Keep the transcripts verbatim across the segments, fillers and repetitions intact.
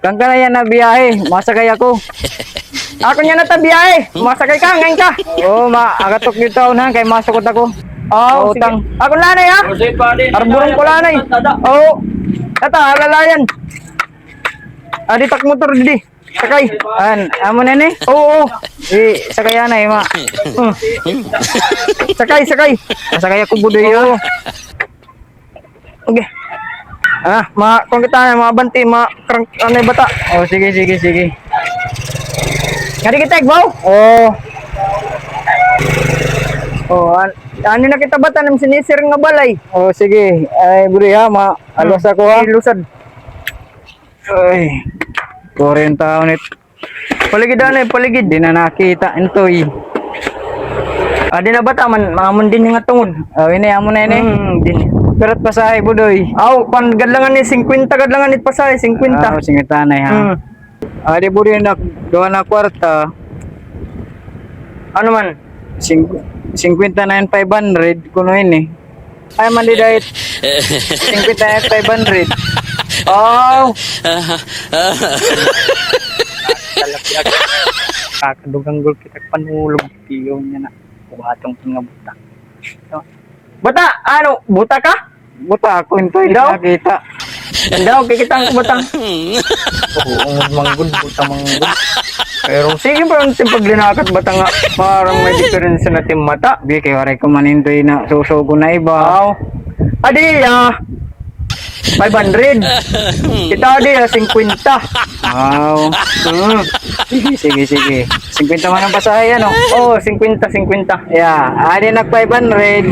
Kan ka na yana biyahe, masakay ako. Ako yana ta biyahe, masakay ka, ngain ka. Oo, ma, agatok didto ha unahan kay masukot ako. Oo, sige. Ako la anay, ha? Arburon ko la anay. Oo. Tata, alalayan. Adi tak motor didi. Sakay. An, amo na ini? Oo, oo. Di, sakay anay, ma. Hmm. Sakay, sakay. Masakay ako, Budoy, ha? Oo. Okay. Ah, ma, kuan kita, mga banti, ma, crank, ano, bata. Oh, sige, sige, sige. Ngadi kita, igbaw? Oo. Oh, an-, ano na kita, bata, nang sinisiring nga balay? Oh, sige. Ay, Budoy, ha, ma, aluwas ako, ha? Ay, lusad. Ay, kwarenta unit. Paligid anay, paligid. Di na nakita, intoy. Adi na bata man, amon dinhi nga tungod. Oh, ini, amo na ini. Hmm, dinhi. Pira it pasahe, Budoy? Aw, pan, gad la ngani, singkwenta gad la ngani it pasahe, singkwenta. Aw, singkwenta anay, ha? Hmm. Adi, Budoy, na, duha na kwarta. Ano man? Sing-, singkwenta na it five hundred, kuno ini. Ay, man di dahil singkwenta na it five hundred. Oh! Kakaduganggol kita panulog. Tiyo niya na. Buhaton ko nga buta. Bata, ano, buta ka? Buta ako, intoy, di nakita. Daw, kikita ko buta. Oo, manggod, buta, manggod. Pero sige pa an paglinakad, bata, nga parang may diferensya na it im mata. Di, kay waray ko man intoy na susugo na iba. Aw. Adi, ah, five hundred. Kita adi, ah, singkwenta. Aw. Hmm. Sige, sige, sige. Singkwenta man an pasahe, ano? Oo, singkwenta, singkwenta. Yeah, adi na five hundred.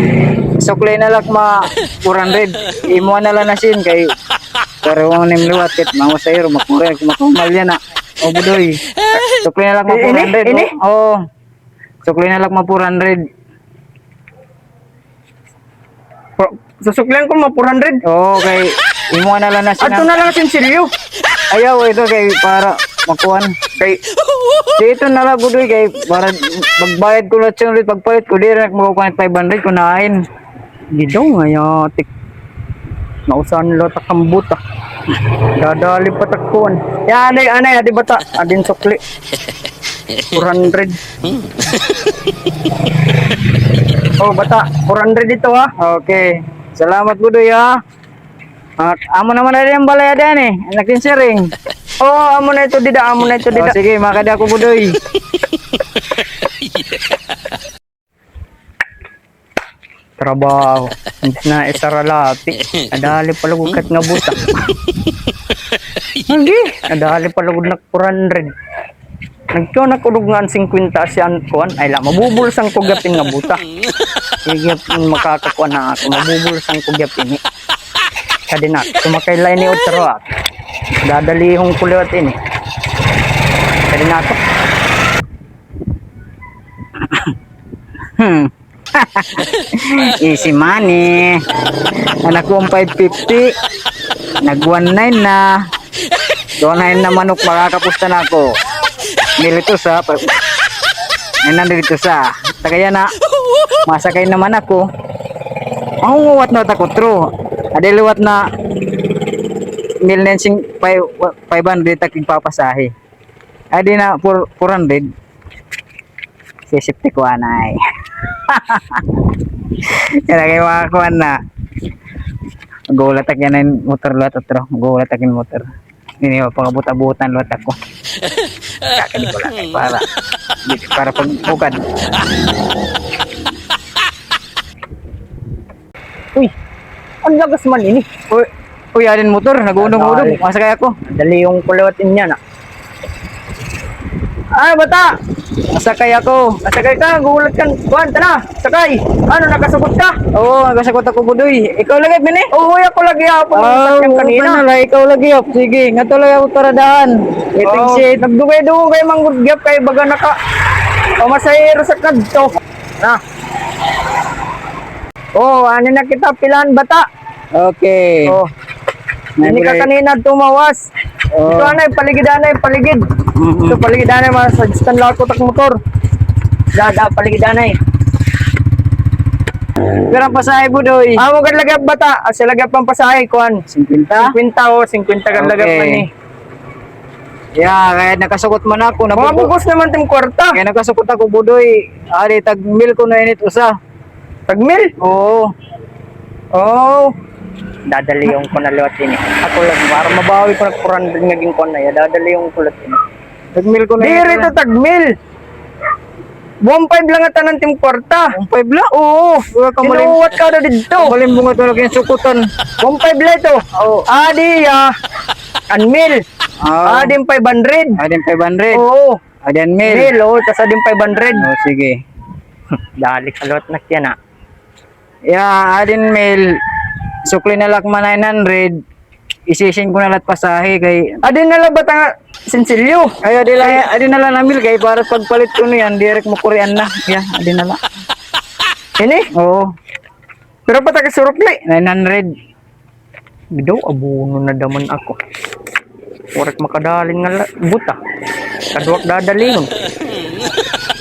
Sukli na la ak ma four hundred. Imo na la na sin kay pareho man nim liwat kit mga masahero, makuha, makuha niyan na. O, Budoy. Sukli na la ak ma four hundred. Ini? Oo. Sukli na la ak ma four hundred. Susuklian ko mga four hundred. Oo, kay imo na la na sin. Adto na la sin silyo. Ayaw, ito kay para makuan. Kay, di, ito na la, Budoy, kay para magbayad ko la siya ulit, pagpalit ko, di rin ako makukuha ng five hundred ko na ain. Gidong, ay, atik. Nausan la tak an buta. Dadali pa tak kuan. Yan, anay, anay, adi bata. Adin sukli. Four hundred. Oh, bata, four hundred ito, ha? Okay. Salamat, Budoy, ha? At amo naman na rin an balay ada, eh. Nagkinsiring. Oh, amo na ito dida, amo na ito dida. Oh, sige, makadi ako, Budoy. Trabaho. Imbis na isaralati. Nadali pa lugod kat nga buta. Hindi. Nadali pa lugod na four hundred. Nagkuha na ko lugod nga an singkwenta siya an kuan. Ay la, mabubulsan ko gapin nga buta. Sige, makakakuan na ako. Mabubulsan ko gapin, eh. Kadi na, sumakay la ini otro, ah. Dadalihon ko liwat ini. Kadi na ako. Hmm. Easy money. Anak ko ang five fifty. Nag one nine na. Two nine na manok, makakapusta na ako. Nilito sa, pa-, ay, nandito sa. Tagaya na. Masakay naman ako. Mangunguwat na takutro. Adi liwat na mil nine sing-, five, five hundred takig papasahe. Adi na four, four hundred. Sisipti ko anay. Yan lagi mga kuan na. Gulat ak yan motor, lot otro. Gulat ak motor. Ini pangabot-abotan lot ako. Kakan ko lang para, para pagbukad. Uy, an lagas man ini. Uy, uy, adin motor, nag-unog-unog. Masakay ako. Dali yung kulot niya na. Ay, bata! Masakay ako. Masakay ka, gulat ka. Kuan, tana, sakay. Ano, nakasukot ka? Oo, nakasukot ako, Budoy. Ikaw lagi, bini? Oo, ako lagi, ah, kanina. Ikaw lagi, ah. Sige, nga to lagi ako taradahan. Waiting shed. Nagdugay-dugay, manggudgyap kay baga naka. Pamasahero sa kadto. Na. Oh, ano na kita, pilan bata? Okay. Oh. Ini ka kanina tumawas. Oh. Ito anay, paligid anay, paligid. Mm-mm. Ito paligid anay, mga sajistan lakot ak motor. Dada, paligid anay. Pero ang pasahe, Budoy. Ah, mo gad lagi bata. Ah, sila gad pang pasahe, kuan. Singkwenta? Singkwenta, oh, singkwenta gad lagi pa ni. Okay. Ya, kay nakasukot man ako, mga nabubo-, bug-os naman tim kwarta. Kay nakasukot ako, Budoy. Adi, tag mil kuno ini it usa. Tag mil? Oo. Oh. Dadalion ko na liwat ini. Ako la, para mabawi ko na four hundred nga ginkuan na iya. Dadalion ko liwat ini. Tag mil kuno ini. Diri ito tag mil. One five la nga tanan tim kwarta. One five la? Oo. Wala ka malim-, sinuwat ka na didto. Malimbong ito na kinsukutan. One five la ito. Oo. Adi, ah, an mil. Ah. Adi an five hundred. Adi an five hundred. Oo. Adi an mil. Mil, oo, tas adi an five hundred. Oh, sige. Dali ka liwat na kiyan, ah. Ya, adi an mil. Sukli na la ak man nine hundred. Isisin ko na la it pasahe kay adi na la bata nga sinsilyo. Ay, adi la, adi na la na mil kay para pagpalit ko niyan, diri ak makurian na. Ya, adi na la. Ini? Oo. Pero pa ta ka surukli? Nine hundred. Bidaw, abono na daman ako. Waray makadalin nga la-, buta. Kaduak dadalihon.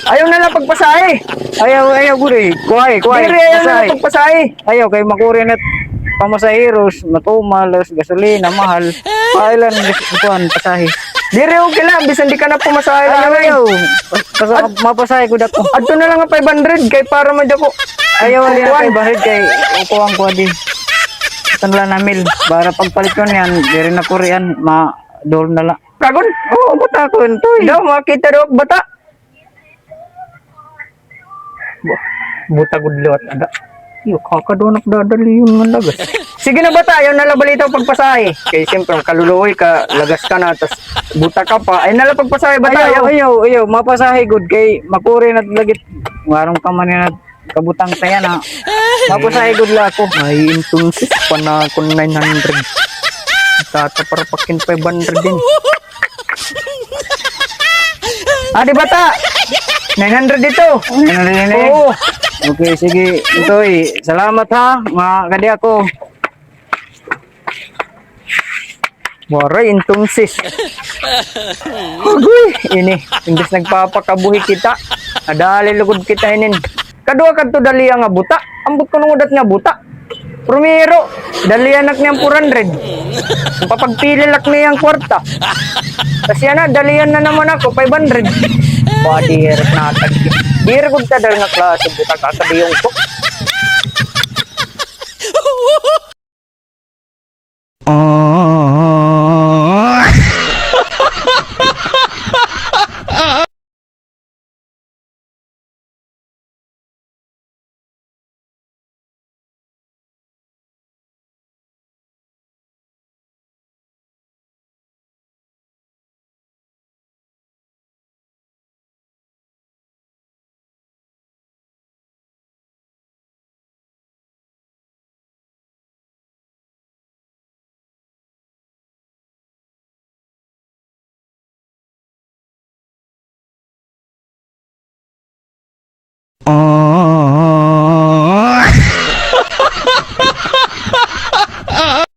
Ayaw na la pagpasahe. Ayaw, ayaw, guri. Kuhay, kuhay. Diri, ayaw na la pagpasahe. Ayaw, kay makuri na it pamasaheros, matumal, tas gasolina, mahal. Ay, lan, kuan, pasahe. Diri, okay la, bisan di ka na pumasahe. Ayaw, ayaw. Basta map-, mapasahe gud ako. Adto na la nga five hundred kay para madya ko. Ayaw, diri na five hundred kay kuan ko adi. Tan la na mil. Para pagpalit ko niyan, diri na kurian, ma-, dol na la. Kagon? Oo, bata ko ito eh. Daw, makita daw ak bata. Bu-, buta gud liwat ada. Iyo, kakadto na ak dadalihon nga lagas. Sige na, bata, ayaw na la balitaw pagpasahe. Kay siyempre, kaluluoy ka, lagas ka na, tas buta ka pa. Ayaw na la pagpasahe, bata, ayaw, ayaw. Ayaw, ayaw, mapasahe gud kay makuri na lagi it ngarong ka man nga kabutang ta yana. Mapasahe gud la ako. Ay, entonces, panakon nine hundred. Tata, para pakin five hundred din. Ah, di bata? Nine hundred ito. Nine hundred ini? Oo. Okay, sige. Ito eh. Salamat ha, mga kadi ako. Waray, entonces. Agoy, ini. Imbes nagpapakabuhi kita, nadali lugod kita inin. Kaduha kadto dalian nga buta. Ambot kuno nga udat nga buta. Primero, dalian ak niyan four hundred. Papagpili la ak niyan kwarta. Tas yana, dalian na naman ako, five hundred. Padi, hirap na atag. Diri gud ta dal nga klase, buta ka, kadiyong ko.